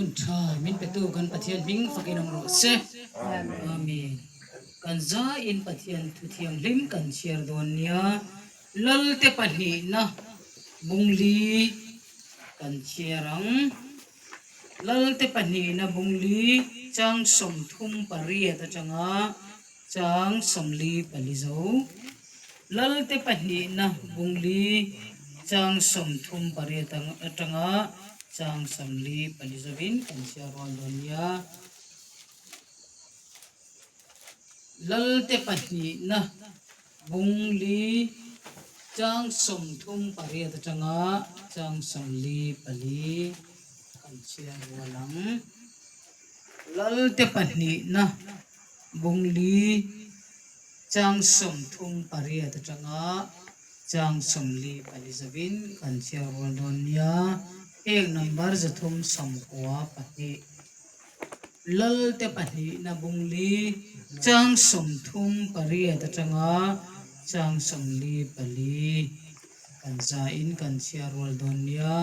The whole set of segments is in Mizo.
Hun tha min petu kan Pathian hming fakin awm rawh se. Amen. Kan zaiin Pathian thu thianghlim kan chhiar dawn nia. Lalte pahnihna bungli kan chhiar ang. Lalte pahnihna bungli chang 38 atanga chang 44 zo. Lalte pahnihna bungli chang 38 atanga chang 44 zovin kan chhiar rual dawn nia. Lalte pahnihna bungli chang 38 atanga chang 44 kan chhiar rual ang. Lalte pahnihna bungli chang 38 atanga chang 44 zovin kan chhiar rual dawn nia. Heng number 392. Lalte pahnihna bungli chang 38 atanga chang 44 kan zain kan chhiar rual dawn nia.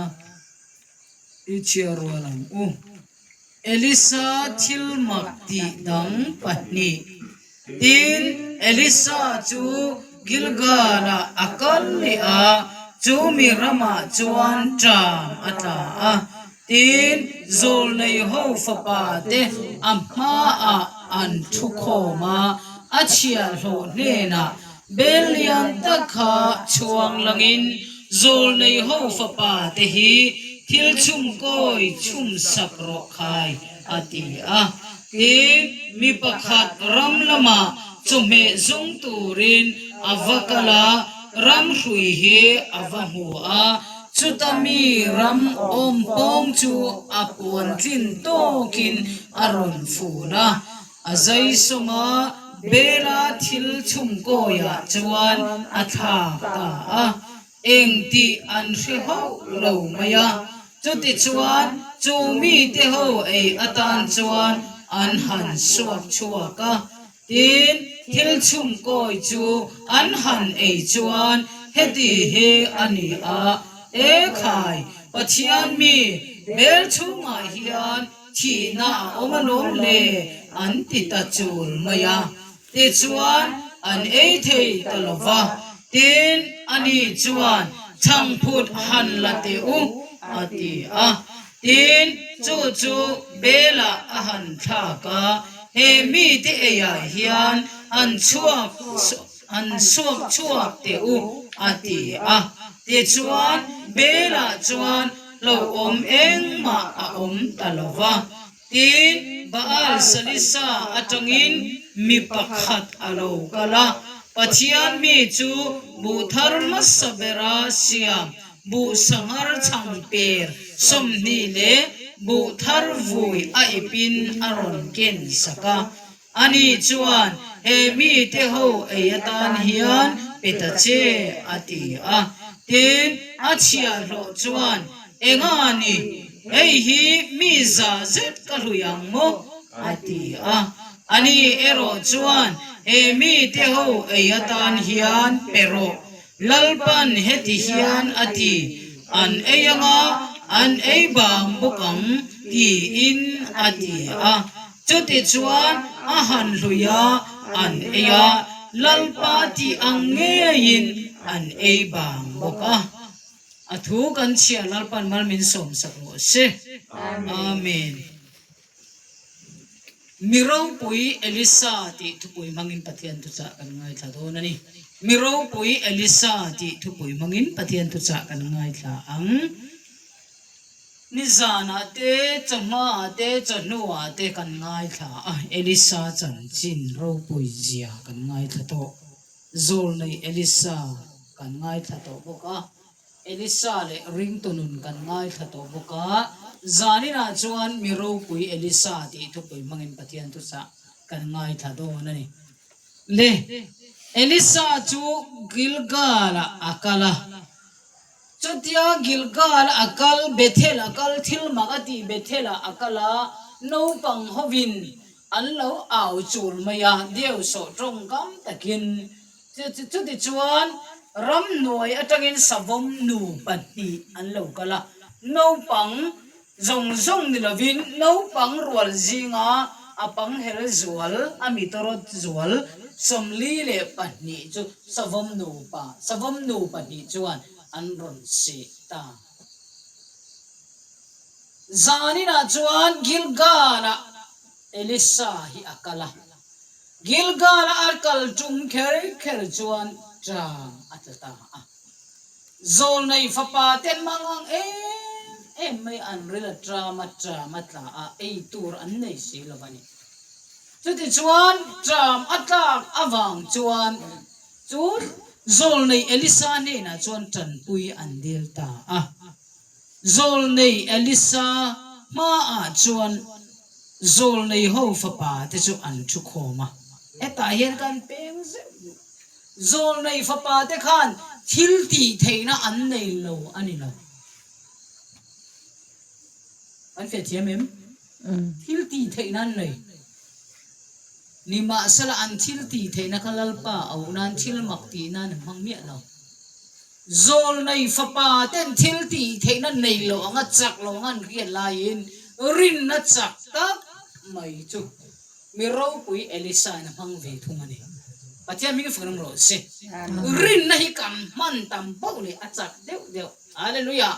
I chhiar rual ang u. Elisa thil mak tih dang pahnih. Tin, Elisa chu Gilgal-ah a kal leh a, chu mi ramah chuan ṭam a tla a. Tin, zawlnei ho fapa te a hmaah an thu khawm a, a chhiahhlawh hnenah bel lian tak kha chhuang langin zawlnei ho fapa te hi thil chhum kawi chhum sak rawh khai a ti a. Tin, mi pakhat ram lamah chawhmeh zawng turin a va kal a, ram hrui hi a va hmu a, Chuta mi ram awm pawng chu a puan tlin tawkin a rawn fun a, a zai sawm a, Bela thil chhum kawiah chuan a thlak ta a, eng tih an hre hauh lo mai a. Chutichuan chu mite ho ei atan chuan an han suak chhuak a, Tin, thil chhum kawi chu an han ei chuan heti hi a ni a, E khai, Pathian mi bel chhungah hian thihna a awm alawm le, an ti ta chul mai a. Tichuan, an ei thei ta lo va. Tin, ani chuan, Chhangphut han la teh u, a ti a. Tin, chu chu Bela a han thlak a, he mite eiah hian an chhuak an chhuak chhuak teh u, a ti a. Tichuan, Bela chuan hlauhawm engmah a awm ta lo va. Tin, Baal Salisa atangin mi pakhat a lo kal a, Pathian mi chu buh thar hmasa bera siam Buh sanghar chhang per 20 leh buh thar vui a ipin a rawn ken sak a. Ani chuan, He mite ho ei atan hian pe ta che, a ti a. Tin, a chhiahhlawh chuan, Enga ni, hei hi mi za zet ka hlui ang maw? a ti a. Ani erawh chuan, He mite ho ei atan hian pe rawh, Lalpan heti hian a ti, An ei anga an ei bang bawk ang, tiin a ti a. Chutichuan a han hlui a, an ei a, Lalpa tih ang ngeiin an ei bang bawk a. A thu kan chhiah Lalpan mal min sawmsak rawh se. Amen. Mi ropui Elisa tih thupui hmangin Pathian thuchah kan ngaithla dawn a ni. Mi ropui Elisa tih thupui hmangin Pathian thuchah kan ngaithla ang. Nizanah te, chawhmaah te, chawhnuah te kan ngaithla a, Elisa chanchin ropui zia kan ngaithla tawh. Zawlnei Elisa kan ngaithla tawh bawk a. Elisa leh ringtu nun kan ngaithla tawh bawk a, zaninah chuan mi ropui Elisa tih thupui hmangin Pathian thuchah kan ngaithla dawn a ni. Le, Elisa chu Gilgal-ah a kal a. Chutia Gilgal-a a kal, Bethel a kal, thil mak a tih Bethel-ah a kal a, naupang hovin an lo au chul mai a, deusawh tawngkam takin Chutichuan, ramhnuai atangin savawm nu pahnih an lo kal a, naupang. Zawng zawng ni lovin naupang rual zinga a pangher zual, a mitawrawt zual 42 chu savawm nupa, savawm nu pahnih chuan an rawn seh ta. Zaninah chuan Gilgal-ah Elisa hi a kal a. Gilgal-a a kal tum kher kher chuan ṭam a tla ta a. Zawlnei fapa ten mangang em em mai an ril a ṭam a ṭam a tla a, ei tur an nei si lo a ni. Chutichuan ṭam a tlak avang chuan chu zawlnei Elisa hnenah chuan ṭanpui an dil ta a. Zawlnei Elisa hmaah chuan zawlnei ho fapa te chu an thu khawm a, hetah hian kan peng zeuh duh. Zawlnei fapa te khan thil tih theihna an nei lo a ni lo. Kan feh thiam em? Thil tih theihna an nei. Nimahsela an thil tih theihna kha Lalpa auh nan thil mak tih nan an hmang miah lo. Zawlnei fapa ten thil tih theihna nei lo anga chak lo anga an hriat laiin rinna chak tak mai chu mi ropui Elisa in a hmang ve thung a ni. Pathian hming fak ram rawh se. Rinna hi kan hman tam poh leh a chak deuh deuh. Hallelujah!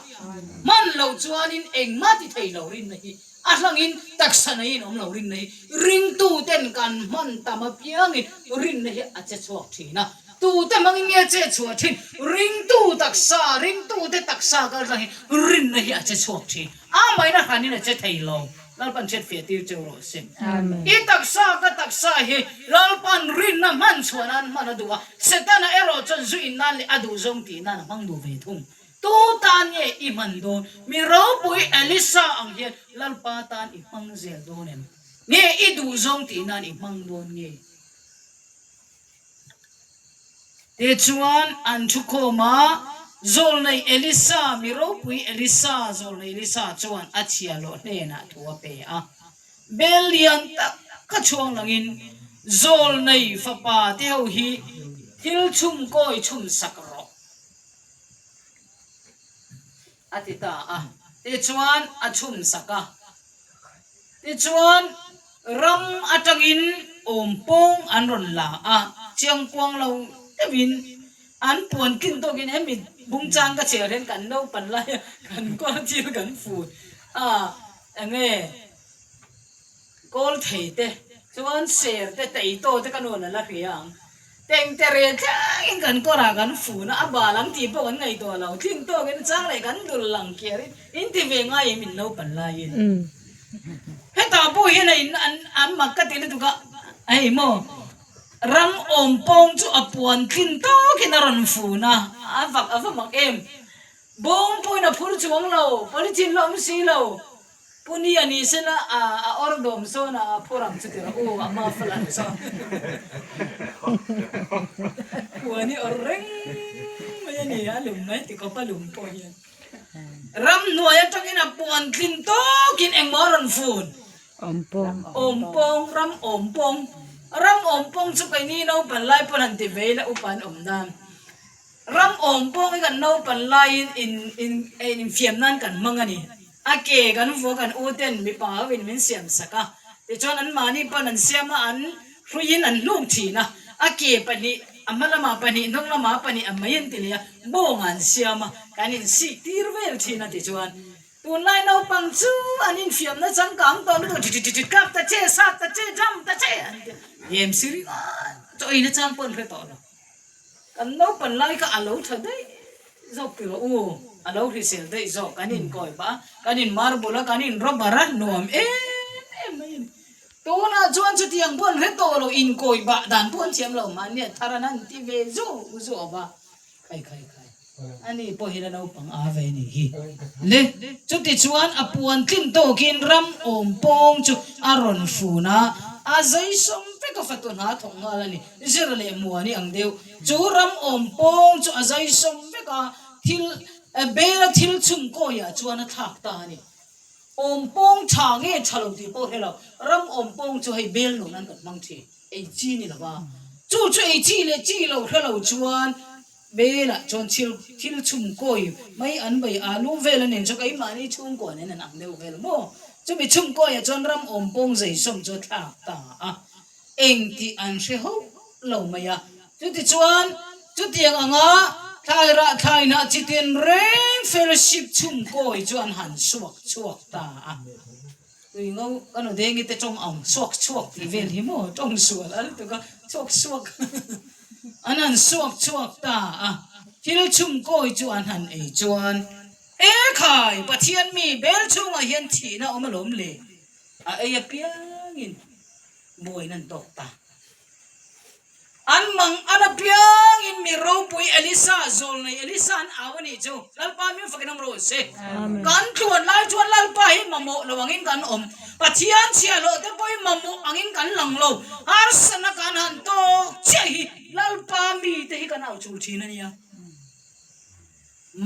Hman loh chuanin engmah ti thei lo rinna hi A hlangin taksa neiin awm lo rinna hi ringtuten kan hman tam apiangin rinna hi a che chhuak thin a. Tute hmangin nge che chhuah thin? Ringtu taksa, ringtute taksa kal tlangin rinna hi a che chhuak thin. Amahin a hranin a che thei lo. Lalpan hriat fiah tir cheu rawh se. I taksa ka taksa hi Lalpan rinna hman chhuah nan hman a duh a, Setana erawh chuan zu in nan leh a duhzawng tih nan a hmang duh ve thung. Tu tan nge i hman dawn? Mi ropui Elisa ang hian Lalpa tan i hmang zel dawn em? Nge i duh zawng tih nan i hmang dawn nge? Tichuan an thukhawm a, Zawlnei Elisa, mi ropui Elisa, Zawlnei Elisa chuan a chhiahhlawh hnenah thu a pe a. Bel lian tak ka chhuang langin Zawlnei fapa te ho hi thil chhum kawi chhum sak rawh. A ti ta a. Tichuan a chhum sak a. Tichuan ram atangin awm pawng an rawn la a, chiangkuang lo deuhin an puan tlin tawkin hemi bungchang ka chhiar hian kan naupan lai a kan kuang thil kan fut a, enge kawl thei te chuan ser te teitaw te ka nuan a la hria ang. Tengte rel thlengin kan kawrah kan fun a, a bal ang tih pawh kan ngaihtuah lo. Thlin tawkin chang leh kan dul lang kiarin in ti ve ngai em in naupan laiin. Hetah pawh hian a in an an mak ka ti lutuk a, hei maw ram awm pawng chu a puan thlin tawkin a rawn fun a, a vak a va mak em. Bawng pawhin a phur chuang lo, polythene la awm si lo. Pu Ni a ni sela a a awr dawm sawn a a phur ang chu ti rawh u a hma fal ang sawn puan hi awr reng mai a ni a lum mai ti khawp a lum pawh hian ramhnuai atangin a puan tlin tawkin engmaw a rawn fun awm pawng ram awm pawng ram awm pawng chu keini naupan lai pawn han ti ve ila upa an awm nan. Ram awm pawh hi kan naupan laiin in in infiam nan kan hmang a ni. A ke kan vua kan u ten mipa ho in min siam sak a, tichuan an mahni pawn an siam a, an hruiin an hnuk thin a, a ke pahnih a hma lamah pahnih hnung lamah pahnih a mai an ti leh a, bawng ah an siam a, kan insik tir vel thin a tichuan tunlai naupang chu an infiamna changkang tawh lutuk ṭi ṭi ṭi ṭi kap ta che, sap ta che, jam ta che an ti a, game si ringawt chaw eina chang pawh an hre tawh lo. Kan naupan lai kha a lo tha daih zawk ti rawh u, a lo hrisel daih zawk, kan inkawi pah a, kan in marble a, kan in rubber a, nuam em em mai a ni. Tunah chuan chutiang pawh an hre tawh lo, inkawi bah dan pawh an thiam lo, mahni a thar an han ti ve zuau zuau va, khai khai khai. Ani pawhin a naupang a ve ni hi. Le, chutichuan a puan tlin tawkin ram awm pawng chu a rawn fun a, a zai sawm vek a fatu hna thawk nghal a ni. Zir leh muani ang deuh. Chu ram awm pawng chu a zai sawm vek a, thil, bela thil chhum kawiah chuan a thlak ta a ni. Awm pawng tha nge tha lo tih pawh hre lo, ram awm pawng chu hei bel nun an kan hmang thin, ei chi ni lo va. Chu chu ei chi leh chi lo hre lo chuan. Belah chuan thil thil chhum kawi mai an bei alu vel a nen chu keimahni chhungkua nen an ang deuh vel maw? Chumi chhum kawiah chuan ram awm pawng zeisawm chu a thlak ta a, eng tih an hre hauh lo mai a. Chutichuan, chutiang anga thlai rah thlai hnah chi tin reng fellowship chhum kawi chu an han suak chhuak ta a. Tui ngo ka nu dengi te tawng ang suak chhuak tih vel hi maw tawng sual a lutuk a, chhuak suak an han suak chhuak ta a, thil chhum kawi chu an han ei chuan E khai Pathian mi bel chhungah hian thihna awm alawm le, a ei apiangin buaina an tawk ta. An mang an apiangin mi ropui Elisa, zawlnei Elisa an au a nih chu. Lalpa min fakin awm rawh se. Kan tluan lai chuan Lalpa hi mamawh lo angin kan awm. Pathian chhiahhlawh te pawh hi mamawh angin kan lang lo. Harsatna kan han tawk chiah hi Lalpa mite hi kan au chul thin a nia.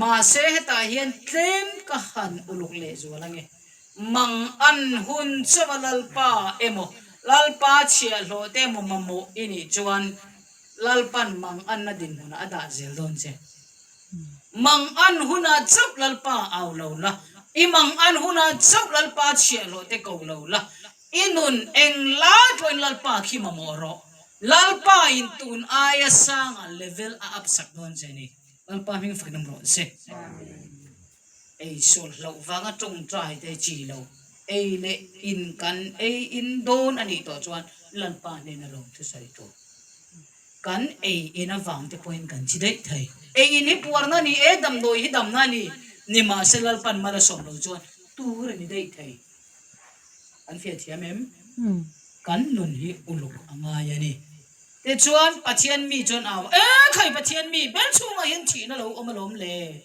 Mahse hetah hian tlem ka han uluk lehzual ange. Mang an hun chauha Lalpa emaw, Lalpa chhiahhlawh te emaw mamawh i nih chuan Lalpan mang anna dinhmunah a dah zel dawn che. Mang an hunah chauh Lalpa au lo la, i mang an hunah chauh Lalpa chhiahhlawh te ko lo la, I nun eng lai pawhin Lalpa khi mamawh rawh. Lalpa in tun aia sangah level a up sak dawn che ni. Lalpa hming fakin awm rawh se. Ei sual hlauh vanga tawngtai te chi lo. Ei leh in kan ei in dawn a nih tawh chuan Lalpa hnena lawm thusawi tur. Kan ei in avang te pawhin kan chi daih thei. Ei in hi puarna a ni e, damdawi hi damna a ni. Nimahse Lalpan mal a sawm lo chuan tur a ni daih thei. Kan fiah thiam em? Kan nun hi uluk a ngai a ni. Tichuan Pathian mi chuan au, E khai Pathian mi, bel chhungah hian thihna lo awm alawm le.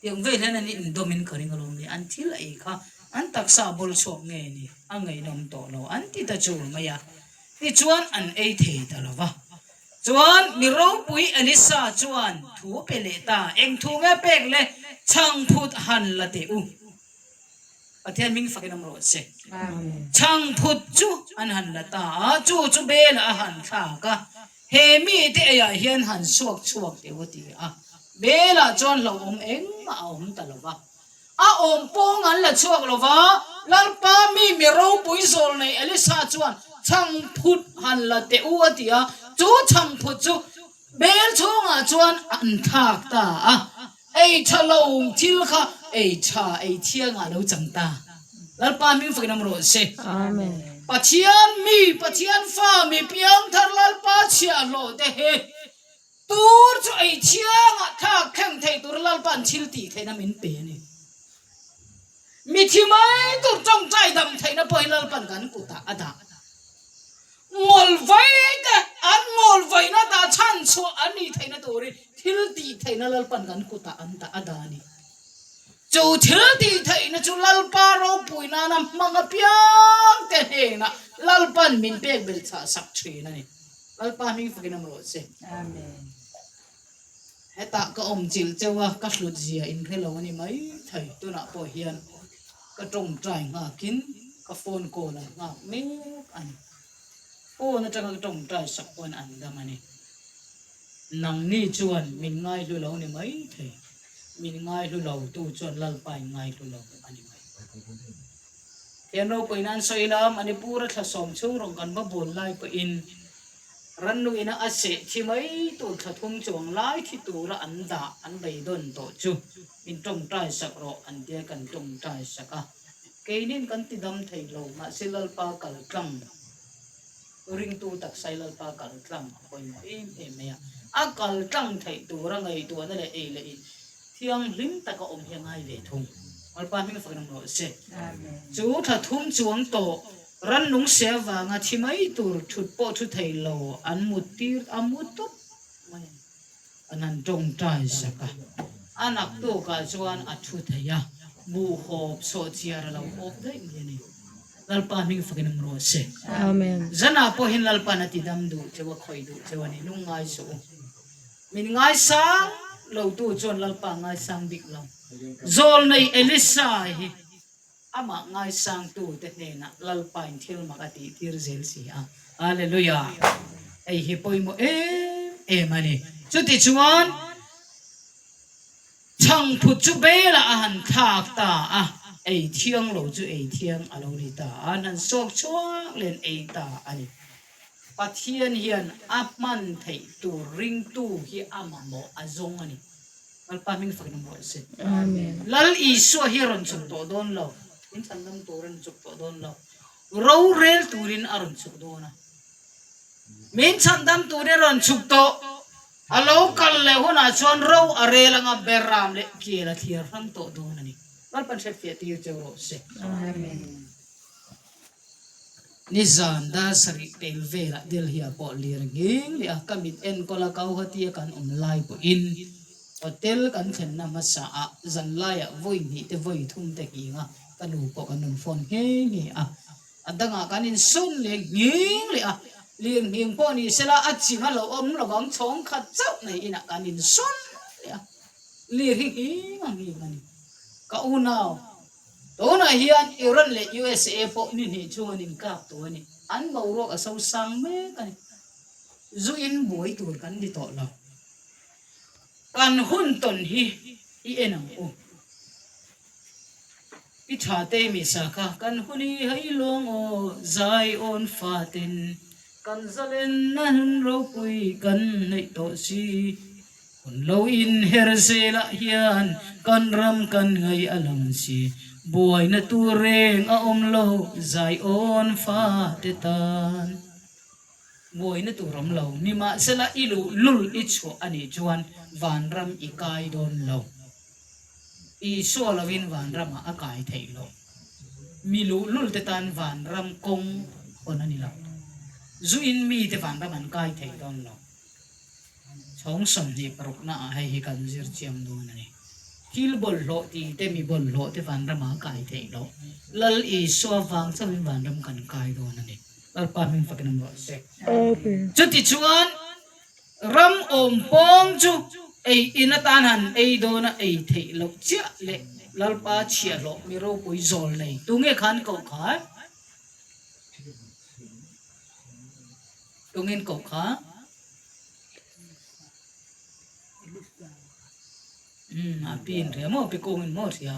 Tiang vel hian an indawmin ka ring alawm le, an thil ei kha an taksa a bawl chhuak nge ni, a ngaihnawm tawh lo an ti ta chul mai a. Tichuan an ei thei ta lo va. Chuan mi ropui Elisa chuan thu pe leh ta, Eng thu nge pek le, chhangphut han la teh u. Pathian hming fakin awm rawh se. Chhangphut chu an han la ta a, chu chu Bela a han thlak a, he mite eiah hian han suak chhuak teuh a ti a. Bela chuan hlauhawm engmah a awm ta lo va, a awm pawng an la chhuak lo va, Lalpa mi mi ropui zawl nei Elisa chuan chhangphut han la teh u a ti a, chu chhangphut chu Bel chhungah chuan an thlak ta a. Ei tha lo thil kha ei tha ei thiangah lo chang ta. Lalpa hming fakin awm rawh se. Amen. Pathian mi, Pathian fa mi piangthar Lalpa chhiahhlawh te hi tur chu ei thiangah thlak thleng thei tur Lalpa'n thil tih theihna min pe a ni. Mithi mai tur tawngtai dam theihna pawh hi Lalpa'n kan kutah a dah. Ngawlvai te an ngawlvaina dah chhan chhuah an nih theihna turin thil tih theihna Lalpan kan kutah an dah a dah a ni. Chu thil tih theihna chu Lalpa ropui nana hmang apiang te hnenah Lalpan min pek belh chhah sak thin a ni. Lalpa hming fakin awm rawh se. Amen. Hetah ka awm chilh cheu a, ka hlut zia in hre lo a ni mai thei. Tunah pawh hian ka tawngtai nghakin ka phone call an nghak mek a ni. Phone atanga ka tawngtai sak pawn an dam a ni. Nangni chuan min ngaihlu lo ni mai thei. Min ngaihlu lo tu chuan Lalpa in ngaihlu lo a ni mai. Thian ropui nan sawi ila Manipur a thlasawm chhung rawn kan va bawl lai pawhin Rannuina a seh thi mai tur thla thum chuang lai thi tura an dah an beidawn tawh chu min tawngtai sak rawh an tia kan tawngtai sak a, keinin kan ti dam thei lo mahse Lalpa kal tlang ringtu taksai Lalpa kal tlang a pawimawh em em mai a, a kal tlang theih tura ngaihtuahna leh ei leh in thianghlim taka awm hi a ngai ve thung. Lalpa hming fakin awm rawh se. Chu thla thum chuang tawh Rannung se avanga thi mai tur thut pawh thu thei lo an mut tir a mu tawp mai a ni. An han tawngtai sak a, a naktukah chuan a thu thei a, buhhawp sawhchiar a lo awp daih mai a ni. Lalpa hming fakin awm rawh se. Amen. Zanah pawhin Lalpa'n a ti dam duh cheu a, khawih duh cheu a ni. Lungngai suh u. Min ngaisang lotu chuan Lalpa ngaisang bik lo. Zawlnei Elisa hi Amah ngaisangtute hnenah Lalpain thil mak a tihtir zel si a. Hallelujah! Hei hi pawimawh em em a ni. Chutichuan. Chhangphut chu belah a han thlak ta a, ei thiang lo chu ei thiang a lo ni ta a, an han sawk chhuak leh an ei ta a ni. Pathian hian a hman theih tur ringtu hi a mamawh a zawng a ni. Lalpa hming fakin awm rawh se. Lal Isua hi a rawn chhuk tawh dawn lo, min chhandam tur a rawn chhuk tawh dawn lo, rorel turin a rawn chhuk dawn a. Min chhandam turin a rawn chhuk tawh, a lo kal leh hunah chuan ro a rel anga Beram leh Kiel a thliar hrang tawh dawn a ni. Lalpan hriatfiah tir cheu rawh se. Nizan dar sarih tel velah Delhi ah pawh lir nghing leh a, ka mit enkawl a Guwahati a kan awm lai pawhin hotel kan thlenna hmasa ah zanlaiah vawi hnih te vawi thum te nghing a, ka nu pawh kan rawn phone nghe nghe a, a dangah kan insawn leh nghing leh a, lir nghing pawh ni sela a ching a lo awm lovang chhawng khat chauh nei inah kan insawn leh a, lir hi nghing a nghing a ni ka unau. Tunah hian Iran leh USA pawh ni hnih chhung an inkap tawh a ni. An boruak a so sang mek a ni. Zu in buai tur kan ni tawh lo. Kan hun tawn hi i en ang u. I tha te mi sa kha kan hun i hei lawng aw zai awn faten kan zalenna hun ropui kan neih tawh si. Hun lo inher zelah hian kan ram kan ngaih a lang si, buaina tur reng a awm lo Zion fate tan. Buaina tur awm lo, nimahsela i luh lul i chhuah a nih chuan vanram i kai dawn lo. Isua lovin vanramah a kai theih lo. Mi luhlul te tan vanram kawng hawn a ni lo. Zuin mite vanram an kai thei dawn lo. Chhawng 26 ah hei hi kan zir chiang dawn a ni. Thil bawlhhlawh ti te mi bawlhhlawh te vanram ah kai theih loh. Lal Isua vang chauhin vanram kan kai dawn a ni. Lalpa hming fakin awm rawh se. Chutichuan ram awm pawng chu ei in atan han ei dawn a ei theih loh chiah leh Lalpa chhiahhlawh mi ropui zawl nei tunge khan koh kha? Tungin koh kha umm a pi in hria maw pi kung in maw hria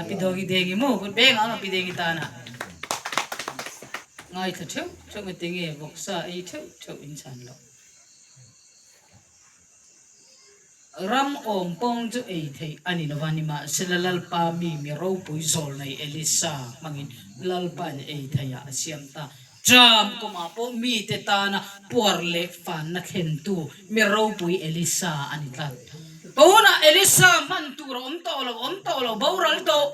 a pi dawngi dengi maw kut beng ang a pi dengi tan a ngaithla theuh theuh mai tinge vawksa ei theuh theuh in chhan loh. Ram awm pawng chu ei theih a ni lova, nimahsela Lalpa mi mi ropui zawl nei Elisa hmangin Lalpain ei theihah a siam ta. Ṭam kumah pawh mite tana puar leh fanna thlentu mi ropui Elisa a ni tlat. Tunah Elisa hman tur a awm tawh lo, awm tawh lo, boral tawh.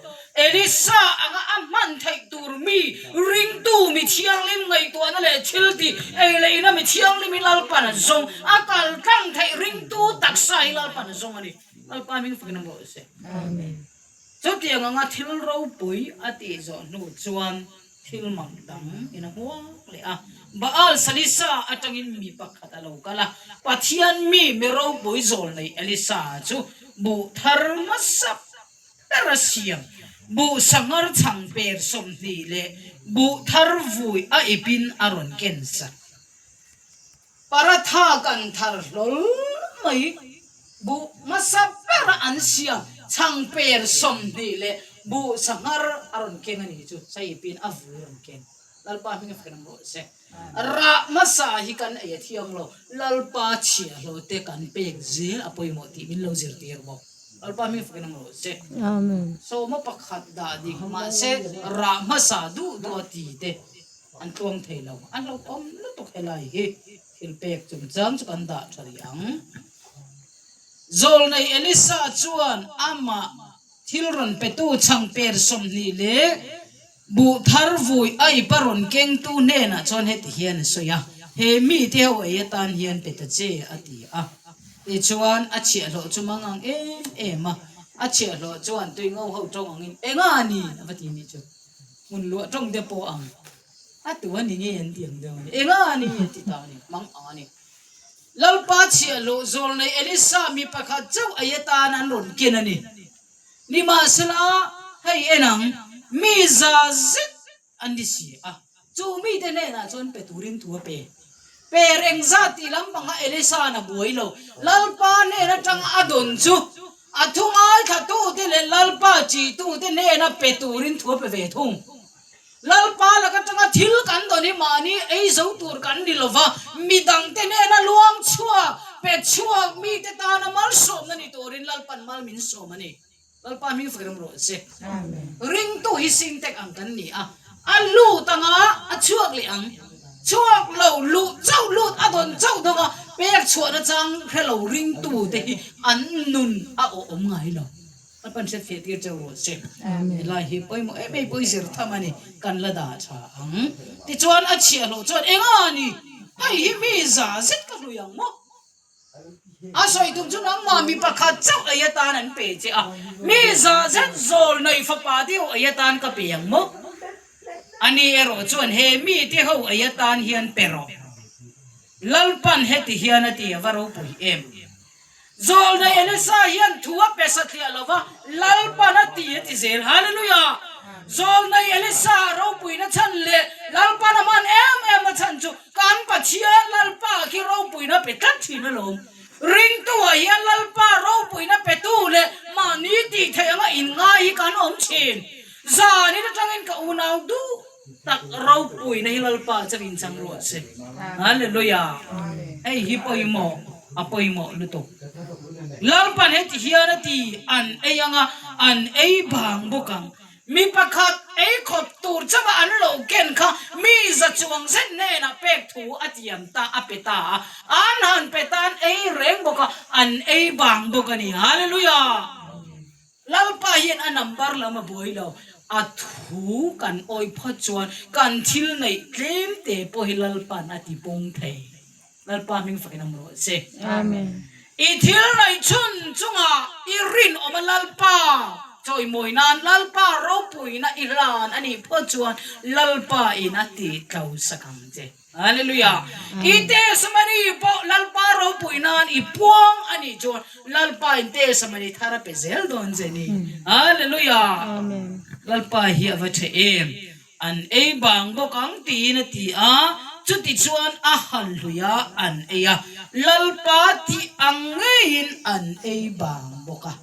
Elisa anga a hman theih tur mi ringtu mi thianghlim ngaihtuahna leh thil tih ei leh ina mi thianghlim hi Lalpan a zawng, a kal tlang theih ringtu taksa hi Lalpan a zawng a ni. Lalpa hming fakin awm rawh se. Chutiang anga thil ropui a tih zawh hnu chuan thil mak dang in a hmuak leh a. Baal Salisa atangin mi pakhat a lo kal a, Pathian mi mi ropui zawl nei Elisa chu buh thar hmasa ber a siam. Buh sanghar chhang per 20 leh buh thar vui a ipin a rawn ken sak. Paratha kan thar hlawl mai. Buh hmasa bera an siam chhang per 20 leh buh sanghar a rawn keng a nih chu saipin a vui a rawn keng. Lalpa hming a fakin awm rawh se. Rah hmasa hi kan ei a thiang lo, Lalpa chhiahhlawh te kan pek zel a pawimawh tih min lo zirtir bawk. Lalpa hming fakin awm rawh se. Sawma pakhat dah dik mahse rah hmasa duh duh a ti te an tluang thei lo. A hlauhawm lutuk helai hi thil pek chungchang chu kan dah tha rih ang. Zawlnei Elisa chuan amah thil rawn petu chhang per 20 leh Buh thar vui a ipa rawn kengtu hnenah chuan heti hian a sawi a, He mite ho ei atan hian pe ta che, a ti a. Tichuan, a chhiahhlawh chu mang ang em em a, a chhiahhlawh chuan tui ngo ho tawng angin, Enga a ni? a va ti nih chu. Hmun luah tawng te pawh ang a tu a ni nge an ti ang deuh a ni. Enga a ni? a ti ta a ni, mang ang a ni. Lalpa chhiahhlawh zawlnei Elisa mi pakhat chauh ei atan an rawn ken a ni. Nimahsela, hei en ang, mi za zet an ni si a, chu mite hnenah chuan pe turin thu a pe. Pe reng zat tih lampangah Elisa'n a buai lo. Lalpa hnen atanga a dawn chu A thu ngaithlatute leh Lalpa ṭihtute hnena pe turin thu a pe ve thung. Lalpa lak aṭanga thil kan dawn hi mahni ei zo tur kan ni lo va, midangte hnena luang chhuak, pe chhuak mite tana malsawmna ni turin Lalpa'n mal min sawm a ni. Lalpa hming fak ram rawh se. Ringtu hi singtek ang kan ni a, a lut anga a chhuak leh ang. Chhuak lo luh chauh lut a dawn chauh dawng a, pek chhuahna chang hre lo ringtu te hi an nun a awh awm ngai lo. Lalpa'n hriat fiah tir chauh rawh se. Helai hi pawimawh em em pawi zir tham a ni, kan la dah tha ang. Tichuan a chhiahhlawh chuan enga a ni? Hei hi mi za zet ka hlui ang maw? A sawi tum chu nangmah mi pakhat chauh ei atan an pe che a, mi za zet zawl nei fapa deuh ei atan ka pe ang maw? Ani erawh chuan he mite ho ei atan hian pe rawh. Lalpan heti hian a ti a va ropui em. Zawlnei Elisa hian thu a pe satliah lo va, Lalpan a ti a ti zel. Hallelujah! Zawlnei Elisa ropuina chhan leh Lalpan a hman em em na chhan chu Kan Pathian Lalpa khi ropuina pe tlat thin alawm. Ringtuah hian Lalpa ropuina petu leh mahni tih theih anga inngai hi kan awm thin. Zanin atangin ka unau duh tak ropuina hi Lalpa chuan inchang ruah se. Hallelujah! Hei hi pawimawh, a pawimawh lutuk. Lalpan heti hian a ti, an ei anga an ei bang bawk ang. Mi pakhat ei khawp tur chauha an lo ken kha mi za chuang zet hnenah pek thu a tiam ta, a pe ta a. An han pe ta, an ei reng bawk a, an ei bang bawk a ni. Hallelujah! Lalpa hian a number lam a buai lo. A thu kan awih phawt chuan kan thil neih tlem te pawh hi Lalpa'n a ti pung thei. Lalpa hming fakin awm rawh se. Amen. I thil neih chhun chungah i rinawm a Lalpa chawimawi nan Lalpa ropuina i hlan a nih phawt chuan Lalpa in a tih tlo sak ang che. Hallelujah. I testimony pawh Lalpa ropui nan i puang a nih chuan Lalpa in testimony thar a pe zel dawn che ni. Hallelujah. Amen. Lalpa hi a va tha em. An ei bang bawk ang tiin a ti a, chutichuan a han hlui a, an ei a, Lalpa tih ang ngeiin an ei bang bawk a.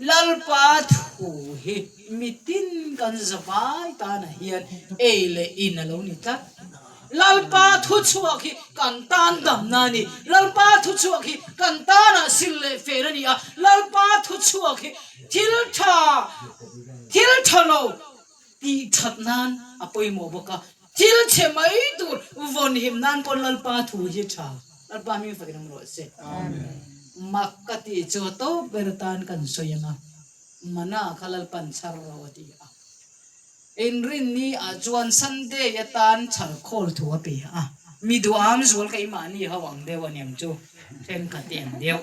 Lalpa thu hi mitin kan zavai tanah hian ei leh in a lo ni tlat. Lalpa thu chhuak hi kan tan damna a ni. Lalpa thu chhuak hi kan tanah sil leh fel a ni a. Lalpa thu chhuak hi thil tha, thil tha lo, Tih that nan a pawimawh bawk a, thil chhe mai tur vawn him nan pawn Lalpa thu hi tha. Lalpa hming fakin awm rawh se. Mak ka tih chu a tawp ber atan kan sawi ang a, Mana kha Lalpan chhar ro a ti a. Inrinni ah chuan Sunday atan chhar khawl thu a pe a, mi duham zual keimahni ho ang deuh a niang chu, thenkhat te ang deuh.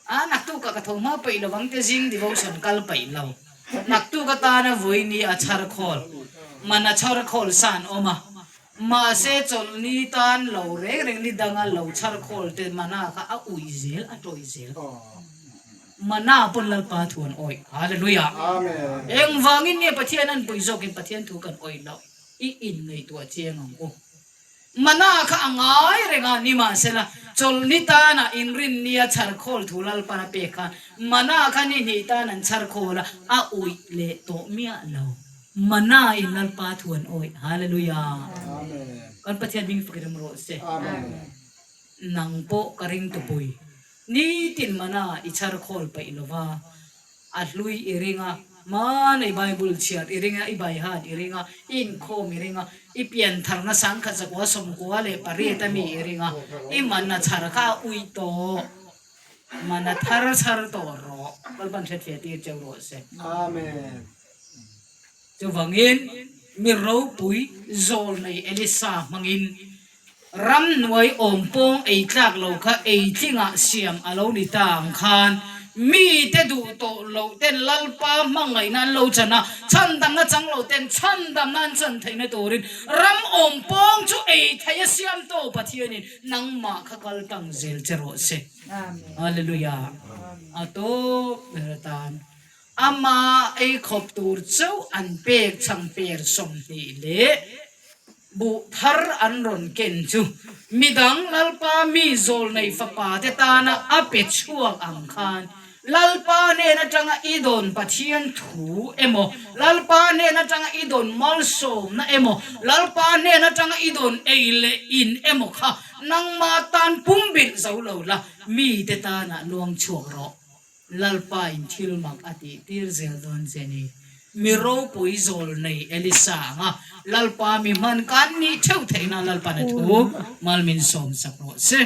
A naktukah ka tho hma peih lo ang te zing devotion kal peih lo. Naktuk atana vawi ni a chhar khawl, man a chhar khawl sa an awm a. Mahse chawlhni tan lo reng reng ni danga lo chhar khawl te mana kha a uih zel, a tawih zel. Mana pawn Lalpa thu an awih. Hallelujah! Engvangin nge Pathian an pui zawkin Pathian thu kan awih loh i inngaihtuah chiang ang u. Mana kha a ngai reng a, nimahsela, chawlhni tana inrinnia chhar khawl thu Lalpan a pek khan Mana kha ni hnih tan an chhar khawl a, a uih leh tawh miah lo. Mana in Lalpa thu an awih. Hallelujah! Kan Pathian hming fakin awm rawh se. Nang pawh ka ring tupui. Nitin Mana i chhar khawl paih lo va. A hlui i ring a, hmanei Bible chhiar i ring a, i baihat i ring a, i inkhawm i ring a, i piantharna sangkhat zakua sawmkua leh pariat a mi i ring a, i man a chhar kha a uih tawh, man a thar chhar tawh rawh, Lalpan hretfiah tir cheu rawh se. Amen. Chuvangin mi ropui zawlnei Elisa hmangin Ramhnuai awm pawng ei tlak lo kha ei tlingah siam a lo ni ta ang khan mite duh tawh loh ten Lalpa hmangaihna an lo chan a, chhandamna chang lo ten chhandamna an chan theihna turin ram awm pawng chu ei theih a siam tawh Pathianin nangmah kha kal tang zel che rawh se. Hallelujah. A tawp ber atan ama ei khawp tur chauh an pek chhang per 20 leh Buh thar an rawn ken chu midang Lalpa mi zawlnei fapa te tana a pe chhuak ang khan. Lalpa hnen atanga i dawn Pathian thu emaw, Lalpa hnen atanga i dawn malsawmna emaw, Lalpa hnen atanga i dawn ei leh in emaw kha nangma tan pumbilh zo lo la, mite tanah luang chhuak rawh. Lalpa in thil mak a tih tir zel dawn che ni. Mi ropui zawl nei Elisa anga Lalpa mi hman kan nih theuh theihna Lalpan a thu mal min sawm sak rawh se.